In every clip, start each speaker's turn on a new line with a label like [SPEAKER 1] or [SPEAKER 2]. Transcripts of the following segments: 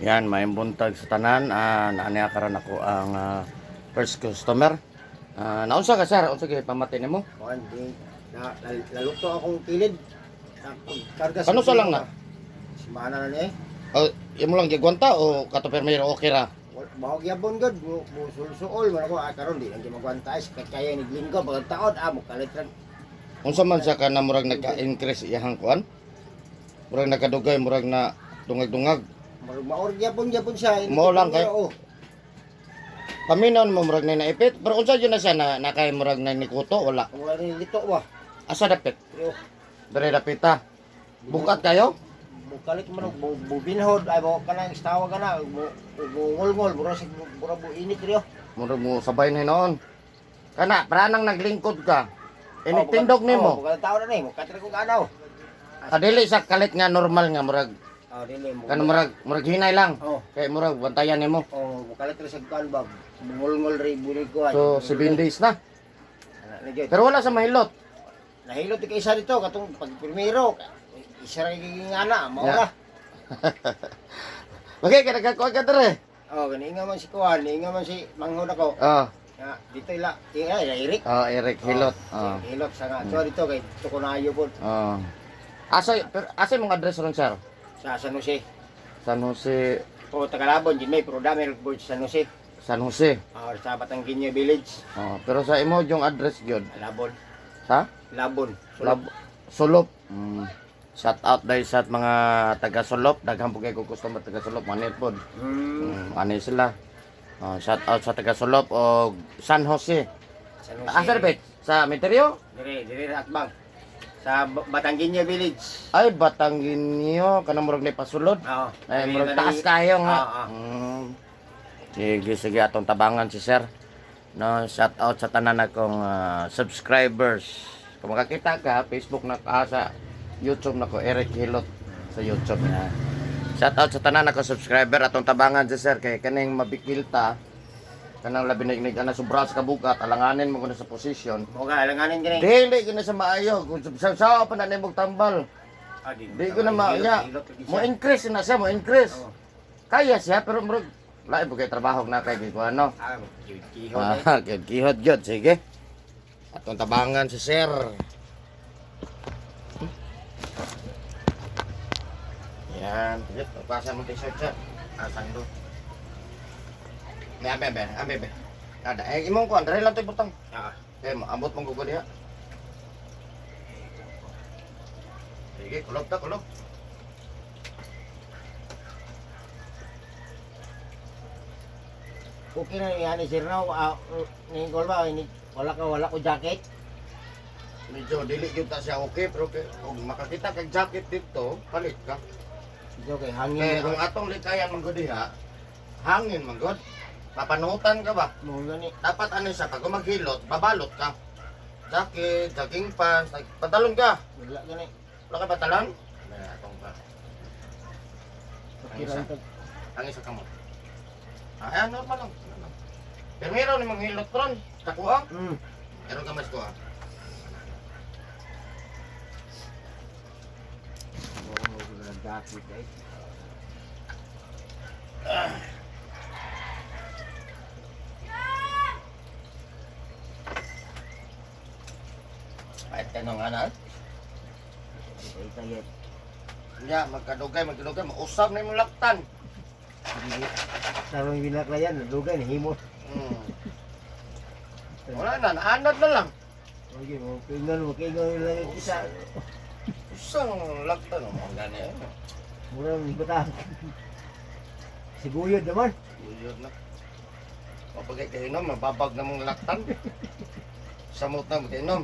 [SPEAKER 1] Yan, maayong buntag sa tanan. Naaniya karon ako ang first customer. Naunsa ka, sir? Unsa kay pamati nimo?
[SPEAKER 2] Kuan di na laluto akong kilid. Karga sa
[SPEAKER 1] Kano sa lang na?
[SPEAKER 2] Simana na ni eh.
[SPEAKER 1] Oh, imo lang gigwanta o kato permiro okay ra?
[SPEAKER 2] Mao gyapon gud mo sulsuol man ako karon di lang gyud magwanta ay kaya ni linggo pag taon mo kalit ra.
[SPEAKER 1] Unsa man siya ka na murag nagka-increase iyang kuan? Murag nagkadugay, murag na dungag-dungag.
[SPEAKER 2] Murag maor gyapon gyapon siya.
[SPEAKER 1] Mao lang kay-
[SPEAKER 2] Oo.
[SPEAKER 1] Paminaw mo murag na naipit, pero unsa jud na siya na nakay murag na nikuto wala.
[SPEAKER 2] Wala ni lito ba.
[SPEAKER 1] Asa dapit?
[SPEAKER 2] Pero
[SPEAKER 1] Dere dapita. Bukat kayo?
[SPEAKER 2] Mukalit man og bubinhod ay mo kanang istawa ka na mo ngolngol mura sig mura bu init riyo.
[SPEAKER 1] Murag mo sabay na noon. Kana, pranang naglingkod ka. Initindog nimo.
[SPEAKER 2] Oh, bukat taon na ni, mukat ra kog anaw.
[SPEAKER 1] Kadili sa kalit nga normal nga murag
[SPEAKER 2] Oh, dili mo.
[SPEAKER 1] kan murag murag hinay lang.
[SPEAKER 2] Oh.
[SPEAKER 1] Kay murag bantayan nimo.
[SPEAKER 2] Oh, mukalit ra sa kuan ba. Bungol-ngol ri bulig ko ay.
[SPEAKER 1] So 7 days na.
[SPEAKER 2] Ana na gyud.
[SPEAKER 1] Pero wala sa mahilot.
[SPEAKER 2] Nahilot kay isa dito katong pag primero isa ra giging ana mao
[SPEAKER 1] Yeah.
[SPEAKER 2] ra.
[SPEAKER 1] Okay, kay nagkakuha ka dere.
[SPEAKER 2] Oh, gani nga man si kuan, ni nga man si manghod ako.
[SPEAKER 1] Oh,
[SPEAKER 2] Nga dito ila ila ila Eric.
[SPEAKER 1] oh Eric Hilot. Oh.
[SPEAKER 2] Hilot sa nga. So dito kay Tukunayo po
[SPEAKER 1] Oh. Asa pero asa imong address ron, sir?
[SPEAKER 2] sa San Jose.
[SPEAKER 1] San Jose,
[SPEAKER 2] O Tagalabon gin may pero dami board sa San Jose.
[SPEAKER 1] San Jose.
[SPEAKER 2] Ah, sa Batangginyo Village,
[SPEAKER 1] Oh, pero sa imo yung address gyud.
[SPEAKER 2] Labon.
[SPEAKER 1] Sa
[SPEAKER 2] Labon.
[SPEAKER 1] Lab Sulop. Shout out dahil sa mga taga Sulop, daghan po kay ko customer taga Sulop, manil pod. Ani sila. Oh, shout out sa taga Sulop o San Jose.
[SPEAKER 2] San Jose.
[SPEAKER 1] Asa bet? Sa Meterio?
[SPEAKER 2] Dire, dire ra atbang. Sa Batangginyo Village.
[SPEAKER 1] Ay, Batangginyo, kanang murag ni pasulod.
[SPEAKER 2] Oo.
[SPEAKER 1] Ay, murag taas kayo nga.
[SPEAKER 2] Oo.
[SPEAKER 1] Sige, sige, atong tabangan si sir. No, shout out sa tanan akong subscribers. Kung makakita ka, Facebook na sa YouTube na ko, Eric Hilot sa YouTube na. Shout out sa tanan ako subscriber atong tabangan si sir kay kaning mabikil ta kanang labi na ana sobra sa kabugat alanganin mo kuno sa position.
[SPEAKER 2] Mo ka alanganin gani.
[SPEAKER 1] Dili gyud na sa maayo kung sa sa pa na nimog tambal.
[SPEAKER 2] Ah,
[SPEAKER 1] Di ko na ma nya. Mo increase na siya, mo increase.
[SPEAKER 2] Oo.
[SPEAKER 1] Kaya siya pero murag lain po kay trabaho na kay ko ano.
[SPEAKER 2] Ah, kihot eh.
[SPEAKER 1] Ah, kihot gyud, sige. Atong tabangan si sir. Yan, sige, pasa mo t-shirt sir. Asan do? May abe abe, abe abe. Ada, eh imong kuan, dere lang to'y butang.
[SPEAKER 2] Ah,
[SPEAKER 1] Eh, ambot mong gugod diha. Sige, kulob ta, kulob.
[SPEAKER 2] okay na niya ni sir no. Ah, ni ba ini wala ka wala ko jacket.
[SPEAKER 1] Medyo dili gyud ta siya okay, pero kay, kung makakita kag jacket dito, palit ka.
[SPEAKER 2] Dito kay hangin.
[SPEAKER 1] Kay ang atong likayan man gud diha, hangin man gud. Papanutan ka ba?
[SPEAKER 2] Mo gani.
[SPEAKER 1] Dapat ano siya, pag maghilot, babalot ka. Jacket, jogging pants, pantalon ka.
[SPEAKER 2] Wala gani.
[SPEAKER 1] Wala ka pantalon? May atong ka.
[SPEAKER 2] Okay ra to.
[SPEAKER 1] Ang isa ka mo. Ah, ayan, normal lang. Ano lang. Pero meron ni mga hilot ron. Kakuha. Meron ka mas kuha.
[SPEAKER 2] Mo mo na jacket eh.
[SPEAKER 1] Kahit kanong anak.
[SPEAKER 2] Ay tayo.
[SPEAKER 1] Nya, magkadugay, magkadugay, mausap na imong laktan.
[SPEAKER 2] Sarong binaklayan, dugay ni himo.
[SPEAKER 1] Wala na, naanad na lang.
[SPEAKER 2] Okay, mo kingon mo kingon lang kita.
[SPEAKER 1] Usang laktan, oh, mga gani. Eh.
[SPEAKER 2] Mura ni bata. Siguyod naman.
[SPEAKER 1] Uyod na. Mapagay kayo inom, mababag na mong laktan. Samot na magkainom.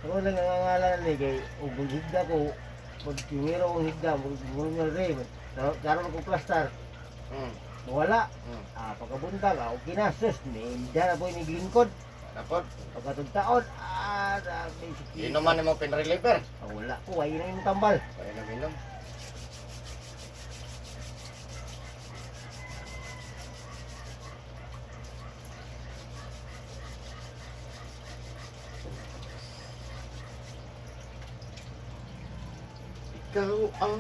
[SPEAKER 2] Ako lang ang ngalan ni kay ug higda ko pag kimiro ang higda mo nga re. Karon ko plastar. Wala. Ah, pagkabuntag, okay na, sus. Ni na po ni lingkod.
[SPEAKER 1] Dapat,
[SPEAKER 2] Pagkatugtaon, may sikit.
[SPEAKER 1] inuman ni mo pinreliver.
[SPEAKER 2] Ah, wala ko, ay na yung tambal.
[SPEAKER 1] Kaya na inom. Ikaw ang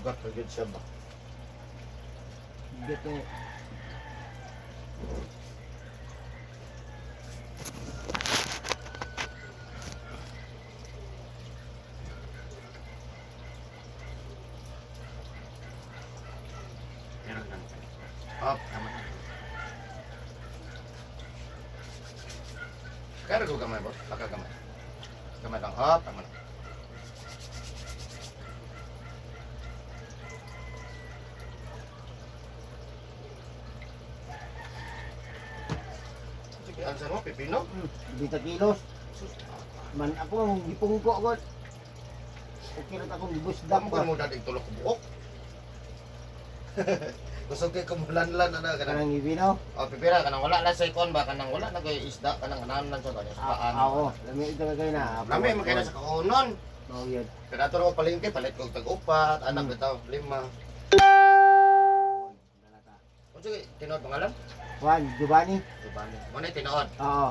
[SPEAKER 1] Ugat pa gyud siya ba.
[SPEAKER 2] Bigat na.
[SPEAKER 1] Meron lang. Up, tama na. Kaya ko gamay, boss. Baka gamay. Gamay lang. Up, tama na. Sige, ansa mo, pipino?
[SPEAKER 2] 20 kilos. Man ako ang gipungko ko. Okay ra ta akong gibusdak
[SPEAKER 1] Damo
[SPEAKER 2] ba.
[SPEAKER 1] ka mo dadig tulok ko buok. Gusto kay kumulan-lan ana kanang
[SPEAKER 2] Kanang ibinaw.
[SPEAKER 1] Oh, pipira kanang wala na sa ikon ba, kanang wala na kay isda, kanang kanan lang sa kanya sa paan.
[SPEAKER 2] Ah, oo, lami ito kay na.
[SPEAKER 1] Lami man kay na sa kaunon.
[SPEAKER 2] Mao yun.
[SPEAKER 1] Pero ato ko palengke palit kog tag-upat, anak bitaw lima. Unsa kay tinuod pangalan?
[SPEAKER 2] Juan, Giovanni.
[SPEAKER 1] Giovanni. Mo na tinuod.
[SPEAKER 2] Oo.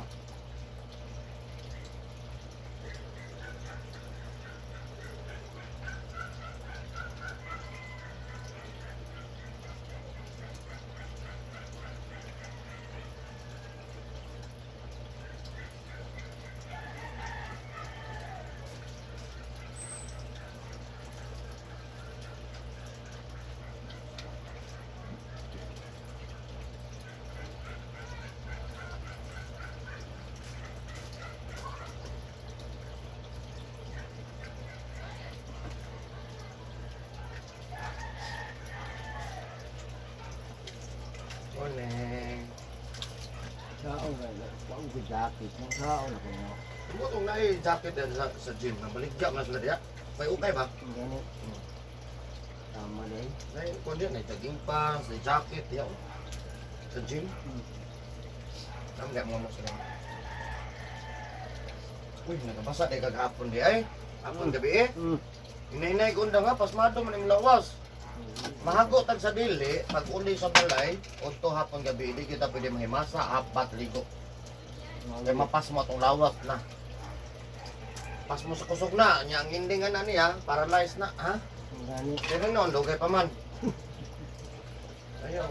[SPEAKER 1] Morning.
[SPEAKER 2] Sao ba? Wa ko jacket. Mo sao na ko.
[SPEAKER 1] Mo tong naay jacket din sa gym, nabaligya man sila diya. May ukay ba?
[SPEAKER 2] Gani. Tama din.
[SPEAKER 1] Nay kon diya, nay jogging pants, nay jacket diya. Oh. Sa gym. Tam diya mo mo sila. Uy, nagabasa day kagahapon di ay. Hapon gabi eh. Inainay ko nga, pasmado man yung lawas. Mahago tag sa dili, pag uli sa balay, udto hapon gabi, hindi kita pwede mahimasa, apat ligo. Kaya mapasmo atong lawas na. Pasmo sa kusog na, niya ang ending na niya, paralyzed na, ha?
[SPEAKER 2] Gani.
[SPEAKER 1] Pero noon, dugay pa man. Ayaw,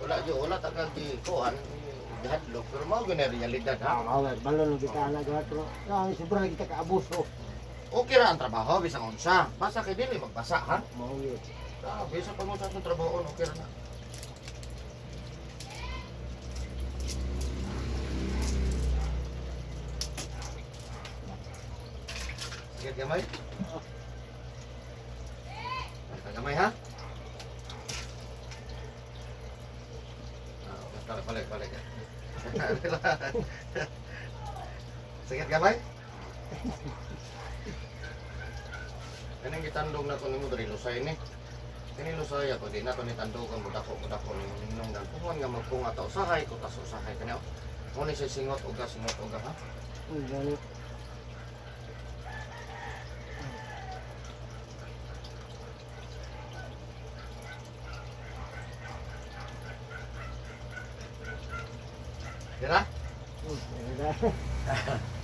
[SPEAKER 1] wala yo, wala tagal di kuan, gihadlok, pero mao gyud na realidad
[SPEAKER 2] Ah,
[SPEAKER 1] ha.
[SPEAKER 2] mao ba balon kita ana gawa pero ah, sobra lagi kita kaabuso.
[SPEAKER 1] Okay ra ang trabaho bisan unsa. Basta kay dili magbasa ha.
[SPEAKER 2] Mao yun.
[SPEAKER 1] Ah, bisa pa mo sa atong trabaho, okay ra na. Sige, gamay. Gamay ha? Ah, basta balik, balik. Sige, gamay. Kanang gitandog na ko nimo diri lusay ni. Kini lusay ako di na to ni tandog ang budako budako nimo ninong dan pungon nga magpunga ta usahay ko tas usahay kani oh. Mo ni siya singot uga singot uga ha.
[SPEAKER 2] Gani.
[SPEAKER 1] Dira?
[SPEAKER 2] Gani.